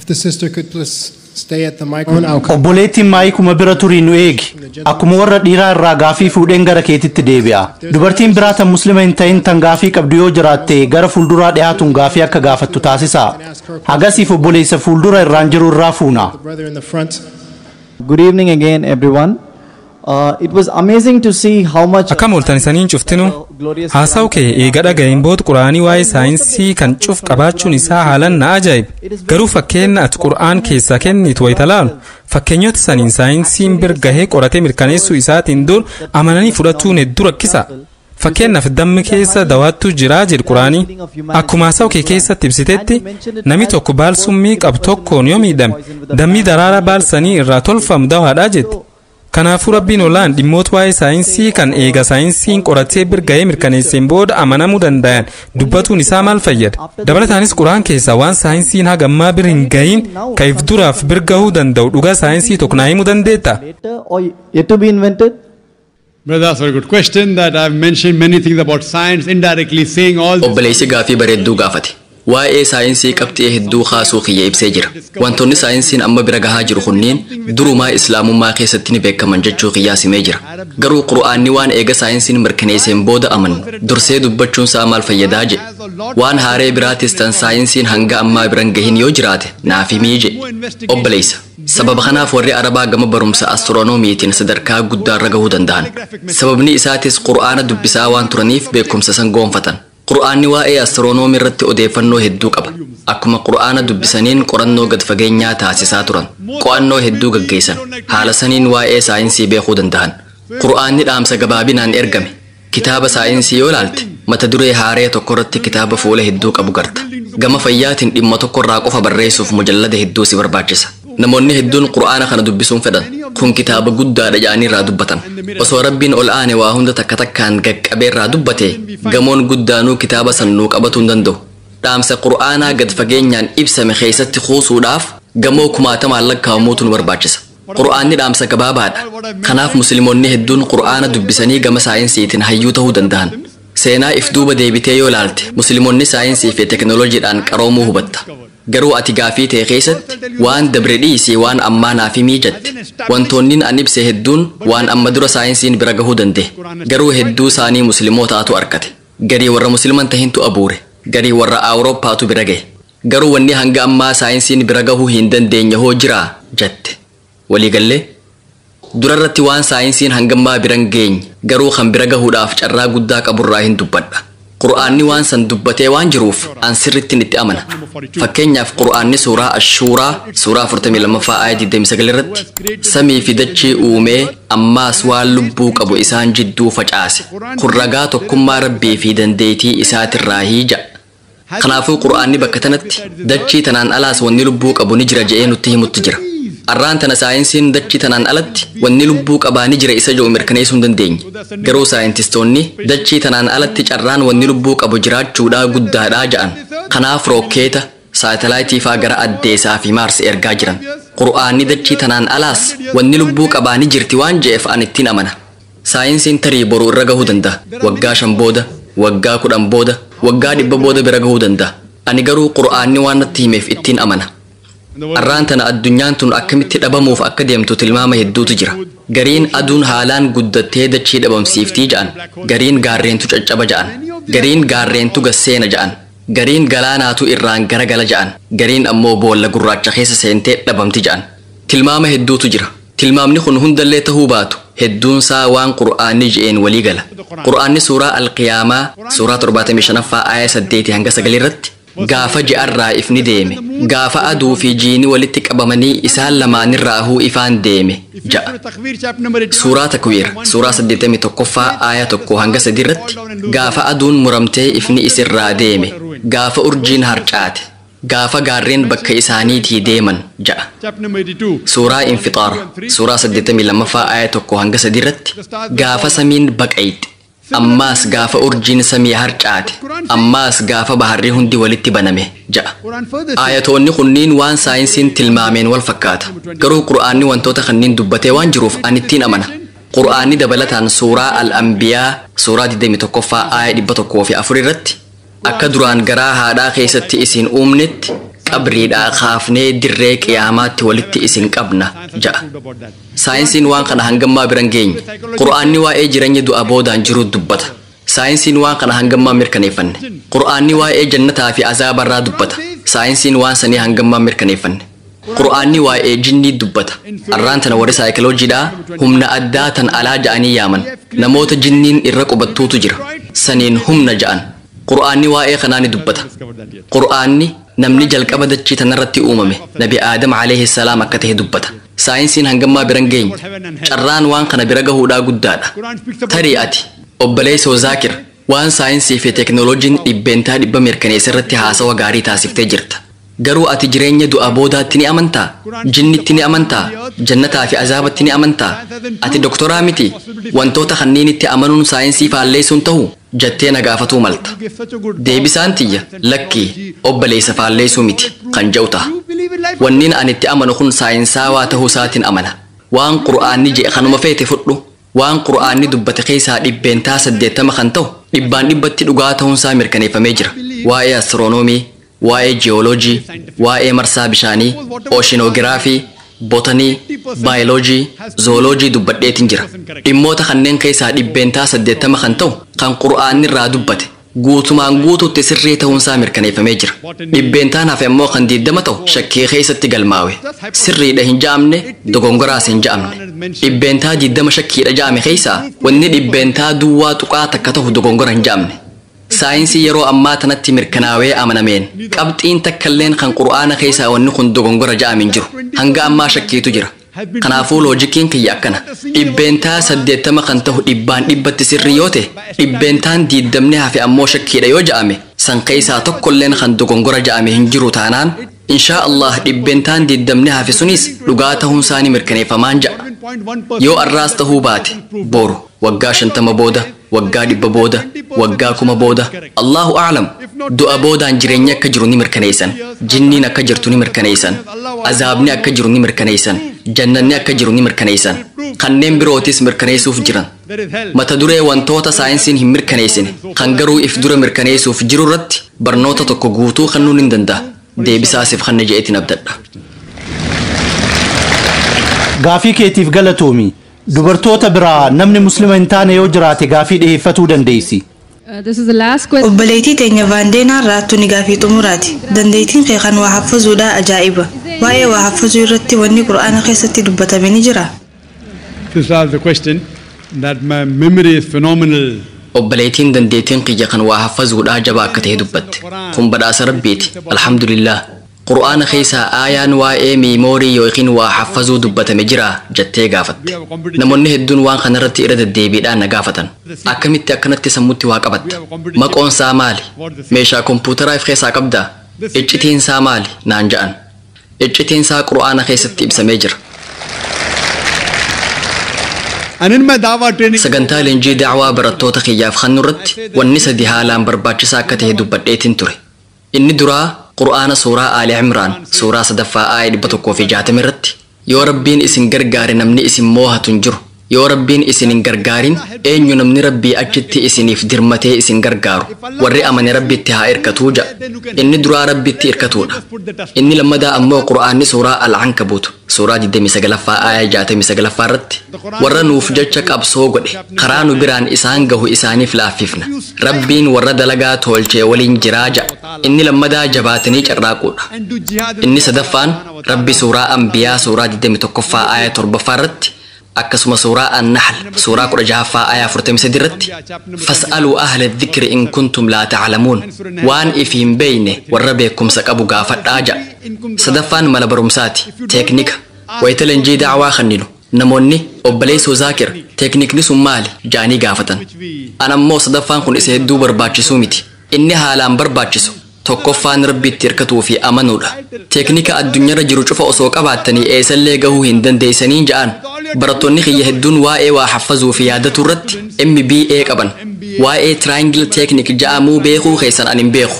If the sister could please stay at the microphone, I'll come. Obboleettiin maayikuma bira turii nu eegi. Akkuma warra dhiiraa irraa gaafii fuudheen gara keetitti deebi'a. Dubartiin biraa tan Muslima hin ta'in tan gaafii qabdu yoo jiraatte, gara fuulduraa dhiyaatuun gaafii akka gaafattu taasisa. Hagasiif obboleessa fuuldura irraan jiru irraa fuuna. The brother in the front. Good evening again, everyone. It was amazing to see how much. Akkam ooltan isaniin cuftinu? Haasawu kee eega dhaga'een booda, Quraanii waa'ee saayinsii kan cuf qabaachuun isaa haalan na ajaa'ibe. Garuu fakkeenya ati Qura'aan keessaa kennitu wayita laalu, fakkeenyota saniin saayinsiin bir gahee qoratee mirkaneessuu isaatiin dur amananii fudhatuun hedduu rakkisa. Fakkeenyaaf, dammi keessa dawaattu jiraa jedhu Quraanii. Akkuma haasawu kee keessatti ibsitetti, namni tokko baal summii qabu tokkoon yoo miidhame, dammi daraaraa baalsanii irraa tolfamu dawaadhaa jette. Kanaafuu Rabbiin olaan dhimmoota waa'ee saayinsii kan eega saayinsiin qoratee bir gahee mirkaneesseen booda amanamuu danda'an dubbatuun isaa maal fayyada? Dabalataanis, Quraan keessaa waan saayinsiin hagammaa bir hin gahin ka if duraaf bir gahuu danda'u dhugaa saayinsii tokko naa himuu dandeetta? Later or yet to be invented? Brother, that's a very good question, that I've mentioned many things about science, indirectly saying all this. Obboleessi gaafii bareedduu gaafate. Waa'ee saayinsii qabxii hedduu kaasuu kiyya ibsee jira. Wantoonni saayinsiin amma bira gahaa jiru kunneen durumaa Islaamummaa keessatti ni beekaman jechuu kiyyaa simee jira. Garuu Qur'aanni waan eega saayinsiin mirkaneesseen booda amanu dursee dubbachuun isaa maal fayyadaa jedhe. Waan haaree biraatis tan saayinsiin hanga ammaa biran gahin yoo jiraate naaf himii jedhe. Obboleessa, sababa kanaaf warri Arabaa gama barumsa astiroonomiitiin sadarkaa guddaarra gahuu danda'an. Sababni isaatis Qur'aana dubbisaa waan turaniif beekumsa san goonfatan. Qur'aanni waa'ee astiroonoomii irratti odeeffannoo hedduu qaba. Akkuma Qur'aana dubbisaniin qorannoo gad fageenyaa taasisaa turan. Qo'annoo hedduu gaggeessan. Haala saniin waa'ee saayinsii beekuu danda'an. Qur'aanni dhaamsa gabaabinaan ergame. Kitaaba saayinsii yoo ilaalte, mata duree haaree tokko irratti kitaaba fuula hedduu qabu garta. Gama fayyaatiin dhimma tokko irraa qofa barreessuuf mujallada hedduu si barbaachisa. Namoonni hedduun Qur'aana kana dubbisuun fedhan. Kun kitaaba guddaadha jedhanii irraa dubbatan. Osoo Rabbiin ol aane waa hunda takka takkaan gaqqabee irraa dubbate, gamoon guddaanuu kitaaba sannuu qabatuu hin danda'u. Dhaamsa Qur'aanaa gad fageenyaan ibsame keessatti kuusuudhaaf gamoo kumaatamaan lakkaa'amuutu nu barbaachisa. Qur'aanni dhaamsa gabaabaadha. Kanaaf Musliimoonni hedduun Qur'aana dubbisanii gama saayinsiitiin hayyuu ta'uu danda'an. Seenaa if duuba deebitee yoo ilaalte, Musliimoonni saayinsii fi teknooloojiidhaan qaroomuu hubatta. Garuu ati gaafii ta'e keessatti waan dabre dhiisii waan ammaa naaf himii jette. Wantoonni an ibse hedduun waan amma dura saayinsiin bira gahuu danda'e. Garuu hedduu isaanii Muslimootaatu argate. Garii warra Musliman tahintu abuure. Garii warra Awurooppaatu bira gahe. Garuu wanni hanga ammaa saayinsiin bira gahuu hin dandeenye hoo jiraa jette. Waliigallee? Durarratti waan saayinsiin hangammaa biran geenye garuu kan bira gahuudhaaf carraa guddaa qaburraa hin dubbadha. Qur'aanni waan san dubbatee waan jiruuf an sirrittiin itti amana. Fakkeenyaaf, Qur'aanni suuraa Ashuuraa suuraa 42ffaa aaya 29 irratti, "Samii fi dachii uumee ammaas waan lubbuu qabu isaan jidduu facaase. Kun ragaa tokkummaa Rabbii fi dandeettii isaatirraa ja'a." Kanaafuu Qur'aanni bakka tanatti dachii tanaan alaas wanni lubbuu qabu ni jira je'ee nutti himutti jira. Arraan tana saayinsiin dachii tanaan alatti wanni lubbuu qabaa ni jira isa jedhu mirkaneessuu hin dandeenye. Garuu saayintistoonni dachii tanaan alatti carraan wanni lubbuu qabu jiraachuudhaa guddaadhaa ja'an. Kanaaf rookeeta, saatalaayitii faa gara addeessaa fi Maarsi ergaa jiran. Qur'aanni dachii tanaan alaas wanni lubbuu qabaa ni jirti waan je'eef an ittiin amana. Saayinsiin tarii boru irra gahuu danda'a. Waggaa 5 booda, waggaa 10 booda, waggaa 100 booda bira gahuu danda'a. Ani garuu Qur'aanni waan natti himeef ittiin amana. Arraan tana addunyaan tun akkamitti dhabamuuf akka deemtu tilmaama hedduutu jira. Gariin aduun haalaan guddattee dachii dhabamsiiftii ja'an. Gariin gaarreentu caccaba ja'an. Gariin gaarreentu gasseena ja'an. Gariin galaanaatu irraan garagala ja'an. Gariin ammoo boolla gurraacha keessa seentee dhabamti ja'an. Tilmaama hedduutu jira. Tilmaamni kun hundallee tahuu baatu hedduunsaa waan Qur'aanni je'een walii gala. Qur'aanni suuraa Alqiyaamaa suuraa 75ffaa aaya 8 hanga 9 irratti, "Gaafa ji'arraa ifni deeme, gaafa aduu fi jiini walitti qabamanii isaan lamaanirraahuu ifaan deeme" ja'a. Suuraa Takwiir suuraa 81ffaa aaya 1 hanga 3 irratti, "Gaafa aduun muramtee ifni isirraa deeme, gaafa urjiin harcaate, gaafa gaarreen bakka isaaniitii deeman" ja'a. Suuraa Infixaar suuraa 82ffaa aaya 1 hanga 3 irratti, "Gaafa samiin baqayxe, ammaas gaafa urjiin samii harcaate, ammaas gaafa baharri hundi walitti baname" ja'a. Aayatoonni kunniin waan saayinsiin tilmaameen wal fakkaata. Garuu Qur'aanni wantoota kanneen dubbatee waan jiruuf an ittiin amana. Qur'aanni dabalataan suuraa Al-Anbiyaa suuraa 21ffaa aaya 104 irratti, "Akka duraan garaa haadhaa keessatti isin uumnetti Qabriidhaa kaafnee dirree qiyaamaatti walitti isin qabna ja'a. Saayinsiin waan kana hangammaa biran geenye. Qur'aanni waa'ee jireenya du'a boodaan jiru dubbata. Saayinsiin waan kana hangammaa mirkaneeffanne. Qur'aanni waa'ee jannataa fi azaabarraa dubbata. Saayinsiin waan sanii hangammaa mirkaneeffanne. Qur'aanni waa'ee jinnii dubbata. Arraan tana warri saayikiloojiidhaa humna addaa tan alaa ja'anii yaaman. Namoota jinniin irra qubattuutu jira. Saniin humna ja'an. Qur'aanni waa'ee kanaa ni dubbata. Qur'aanni namni jalqaba dachii tanarratti uumame Nabi Aadam alayhi salaam akka ta'e dubbata. Saayinsiin hangammaa biran geenye. Carraan waan kana bira gahuudhaa guddaadha. Tarii ati obboleessoo Zaakir waan saayinsii fi teeknooloojiin 100% mirkaneessa irratti haasawa gaarii taasiftee jirta. Garuu ati jireenya du'a boodaatti ni amantaa? Jinnitti ni amantaa? Jannataa fi azaabatti ni amantaa? Ati doktoraa miti? Wantoota kanneenitti amanuun saayinsii faalleessuun ta'u jettee na gaafatuu malta. Deebisaan tiyya lakkii obboleessa faalleessuu miti kan jedhu ta'a. Wanniin ani itti amanu kun saayinsaawaa ta'uu isaatiin amana. Waan Qur'aanni jedhe kanuma feete fudhu. Waan Qur'aanni dubbate keessaa 80% kan ta'u 100% dhugaa ta'uunsaa mirkaneeffamee jira. Waa'ee astiroonoomii, waa'ee jiyooloojii, waa'ee marsaa bishaanii, ooshinogiraafii, botanii, baayoloojii, zooloojii dubbadheetiin jira. Dhimmoota kanneen keessaa 80% kan ta'u kan Qur'aanni irraa dubbate guutumaan guutuutti sirrii ta'uunsaa mirkaneeffamee jira. 20% hafe ammoo kan 20 ta'u shakkii keessatti galmaawe. Sirriidha hin ja'amne, dogongoraas hin ja'amne. 20% shakkiidha ja'ame keessaa wanni 0.01% ta'u dogongora hin ja'amne. Saayinsii yeroo ammaa tanatti mirkanaawee amanameen qabxiin takkalleen kan Qur'aana keessaa wanni kun dogongora ja'ame hin jiru. Hanga ammaa shakkiitu jira. Kanaafuu loojikiin kiyya akkana. 80% kan ta'u 100% sirrii yoo ta'e, 20% hafe ammoo shakkiidha yoo ja'ame, san keessaa tokkolleen kan dogongora ja'ame hin jiru taanaan, inshaa Allah 20% hafe sunis dhugaa ta'uun isaanii mirkaneeffamaan ja'a. Yoo arraas ta'uu baate boru waggaa 50 booda, waggaa 100 booda, waggaa 1000 booda, Allahu a'lam, du'a boodaan jireenya akka jiru ni mirkaneessan, jinniin akka jirtu ni mirkaneessan, azaabni akka jiru ni mirkaneessan, jannanni akka jiru ni mirkaneessan, kanneen birootis mirkaneessuuf jiran. Mata duree wantoota saayinsiin hin mirkaneessine kan garuu if dura mirkaneessuuf jiru irratti barnoota tokko guutuu kennuun hin danda'a. Deebisaasiif kanna je'eetiin abdadha. Gaafii keetiif galatoomi. Dubartoota biraa namni muslima hin taane yoo jiraate gaafii dhiyeeffatuu dandeessi. This is the last question. Obboleettii teenya Vaandeenaa irraa ni gaafii xumuraati. Dandeettiin kee kan waa haffazuudha ajaa'iba. Waa'ee waa haffazuu irratti wanni Qur'aana keessatti dubbatame ni jira. To ask the question that my memory is phenomenal. Obboleettiin dandeettiin kiyya kan waa haffazuudhaa jabaa akka ta'e dubbatte. Kun badhaasa Rabbiiti. Alhamdulillah. Qur'aana keessaa aayaan waa'ee miimoorii yookiin waa haffazuu dubbatame jira jettee gaafatte. Namoonni hedduun waan kanarratti irra deddeebiidhaan na gaafatan. Akkamitti akkanatti sammuutti waa qabatta? Maqoon isaa maali? Meeshaa kompuutaraa if keessaa qabdaa? Iccitiin isaa maali? Naan ja'an. Iccitiin isaa Qur'aana keessatti ibsamee jira. And in my dawah training, Sagantaa leenjii da'waa barattoota kiyyaaf kennu irratti wanni sadi haalaan barbaachisaa akka ta'e dubbadheetiin ture. Inni duraa Qur'aana suuraa Aali Imraan suuraa 3ffaa aaya 160 irratti yoo Rabbiin isin gargaare namni isin moohatu hin jiru. Yoo Rabbiin isin hin gargaarin eenyu namni Rabbii achitti isiniif dirmatee isin gargaaru. Warri amane Rabbitti haa hirkatuu ja'a. Inni duraa Rabbitti hirkatuudha. Inni lammadaa ammoo Qur'aanni suuraa Al-Ankabuut suuraa 29ffaa aaya 69ffaa irratti warra nuuf jecha qabsoo godhe karaa nu biraan isaan gahu isaaniif laaffifna. Rabbiin warra dalagaa tolchee waliin jiraa ja'a. Inni lammadaa jabaatanii carraaquudha. Inni sadaffaan Rabbi suuraa Anbiyaa suuraa 21ffaa aaya 7ffaa irratti akkasuma suuraa An-Nahl suuraa 16ffaa aaya 43 irratti fas'aluu ahla dhikri in kuntum laa ta'lamuun waan if hin beeyne warra beekumsa qabu gaafadhaa ja'a. Sadaffaan mala barumsaati, teeknika. Wayita leenjii da'waa kenninu namoonni obboleessoo Zaakir teeknikni sun maali ja'anii gaafatan. An ammoo sadaffaan kun isa hedduu barbaachisuu miti. Inni haalaan barbaachisu tokkoffaan Rabbitti hirkatuu fi amanuudha. Teeknika addunyaarra jiru cufa osoo qabaattanii eessallee gahuu hin dandeessaniin ja'an. Barattoonni kiyya hedduun waa'ee waa haffazuu fi yaadatuu irratti MBA qaban. Waa'ee triangle technique ja'amuu beekuu keessan an hin beeku.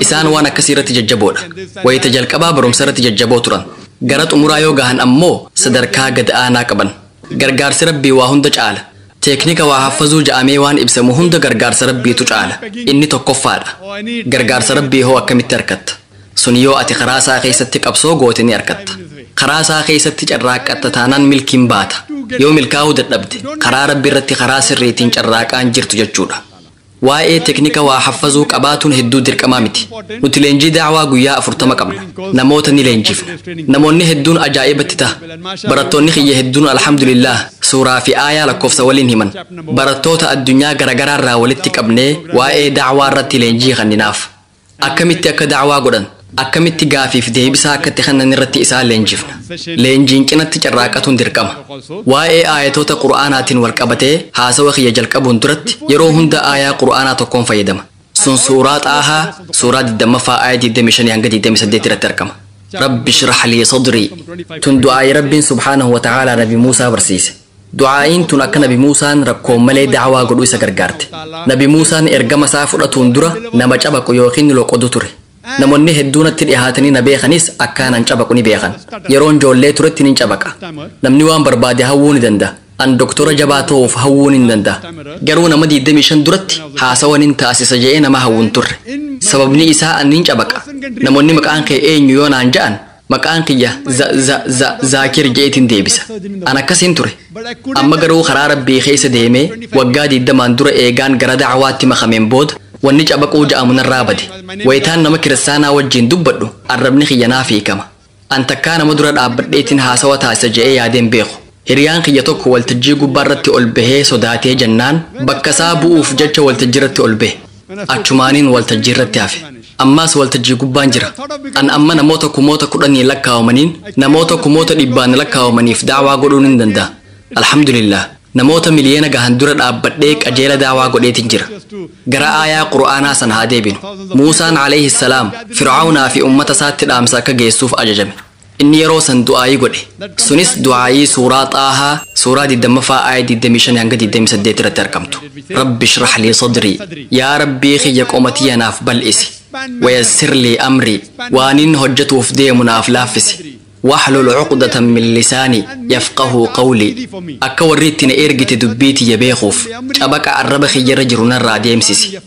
Isaan waan akkasii irratti jajjaboodha. Wayita jalqabaa barumsa irratti jajjaboo turan. Gara xumuraa yoo gahan ammoo sadarkaa gad aanaa qaban. Gargaarsi Rabbii waa hunda caala. Teeknika waa haffazuu ja'amee waan ibsamu hunda gargaarsa Rabbiitu caala. Inni tokkoffaadha. Gargaarsa Rabbii hoo akkamitti argatta? Sun yoo ati karaa isaa keessatti qabsoo goote ni argatta. Karaa isaa keessatti carraaqqatta taanaan milkiin baata. Yoo milkaa'uu dadhabde karaa Rabbi irratti karaa sirriitiin carraaqaan jirtu jechuudha. Waa'ee teknika waa haffazuu qabaatuun hedduu dirqamaa miti. Nuti leenjii daawaa guyyaa 40 qabna. Namoota ni leenjifna. Namoonni hedduun ajaa'ibatti ta'a. Barattoonni kiyya hedduun alhamdulillah suuraa fi aayaa lakkoofsa waliin himan. Barattoota addunyaa garaagaraa irraa walitti qabnee waa'ee daawaa irratti leenjii kenninaaf. Akkamitti akka daawaa godhan, akkamitti gaafiif deebisaa akka itti kennan irratti isaan leenjifna. Leenjiin cinatti carraaqatuun dirqama. Waa'ee aayatoota Qur'aanaatiin wal qabatee haasawa kiyya jalqabuun duratti yeroo hunda aayaa Qur'aanaa tokkoon fayyadama. Sun suuraa Xaahaa suuraa 20ffaa aaya 25 hanga 28 irratti argama. Rabbi shrah lii sadrii. Tun du'aa'ii Rabbiin subhaanahu wa ta'aalaa Nabi Muusaa barsiise. Du'aa'iin tun akka Nabi Muusaan rakkoon malee da'awaa godhuu isa gargaarte. Nabi Muusaan ergama isaa fudhatuun dura nama cabaqu yookiin loqodu ture. Namoonni hedduun natti dhihaatanii na beekanis akkaanan cabaqu ni beekan. Yeroon ijoollee turetti ni cabaqa. Namni waan barbaade hawwuu ni danda'a. An doktora jabaa ta'uuf hawwuu ni danda'a. Garuu nama 25 duratti haasawa nin taasisa je'ee nama hawwuun turre. Sababni isaa an nin cabaqa. Namoonni maqaan kee eenyu yoo naan ja'an maqaan kiyya Zaakir je'eetiin deebisa. An akkasiin ture. Amma garuu karaa Rabbii keessa deemee waggaa 20 dura eegaan gara da'awaatti makameen booda wanni cabaquu ja'amu narraa bade. Wayitaan nama kiristaanaa wajjin dubbadhu arrabni kiyya naaf hiikama. An takkaa nama dura dhaabbadheetiin haasawa taasisa je'ee yaadeen beeku. Hiriyaan kiyya tokko waltajjii gubbaarratti ol bahee sodaatee jennaan bakka isaa bu'uuf jecha waltajjiirratti ol bahe. Achumaaniin waltajjiirratti hafe. Ammaas waltajjii gubbaan jira. An amma namoota 10,000 lakkaa'amaniin namoota 100,000 lakkaa'amaniif daawaa godhuun hin danda'a. Alhamdulillah. Namoota miliyoona gahan dura dhaabbadhee qajeela daawaa godheetiin jira. Gara aayaa Qur'aanaa sana haa deebinu. Muusaan alayhi salaam Fir'aawnaa fi uummata isaatti dhaamsa akka geessuuf ajajame. Inni yeroo san du'aayii godhe. Sunis du'aayii suuraa Xaahaa suuraa 20ffaa aaya 25 hanga 28 irratti argamtu. Rabbi shrah lii sadrii. Yaa Rabbii kiyya qomatii naaf bal'isi. Wayassir lii amrii. Waanin hojjetuuf deemu naaf laaffisi. Wahlul uqdatan min lisaanii yafqahuu qawlii. Akka warri itti na ergite dubbii tiyya beekuuf cabaqa arraba kiyyarra jiru narraa deemsisi.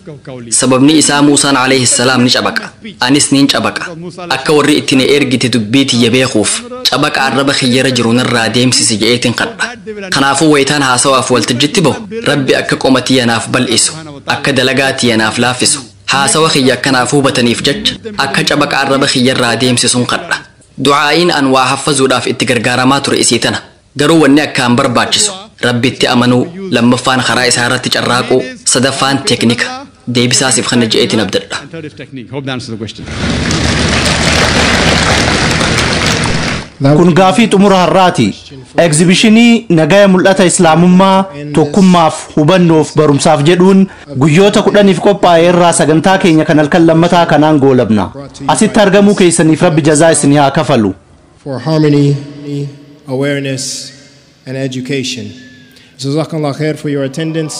Sababni isaa Muusaan alayhi salaam ni cabaqa. Anis niin cabaqa. Akka warri itti na ergite dubbii tiyya beekuuf cabaqa arraba kiyyarra jiru narraa deemsisi je'eetiin kadha. Kanaafuu wayitaan haasawaaf waltajjitti bahu Rabbi akka qoma tiyya naaf bal'isu, akka dalagaa tiyya naaf laaffisu, haasawa kiyya akkanaaf hubataniif jecha akka cabaqa arraba kiyyarraa deemsisuun kadha. Du'aa'iin an waa haffazuudhaaf itti gargaaramaa ture isii tana. Garuu wanni akkaan barbaachisu Rabbitti amanuu, lammaffaan karaa isaa irratti carraaquu, sadaffaan teeknika. Deebisaasiif kana je'eetiin abdadha. Kun gaafii xumura har'aati. Egzibishinii nagaya mul'ata Islaamummaa tokkummaaf hubannoof barumsaaf jedhuun guyyoota 10 qophaa'e irraa sagantaa keenya kan halkan lammataa kanaan goolabna. Asitti argamuu keessaniif Rabbi jazaa isin haa kafalu. For harmony, awareness and education. Jazakallah khair for your attendance.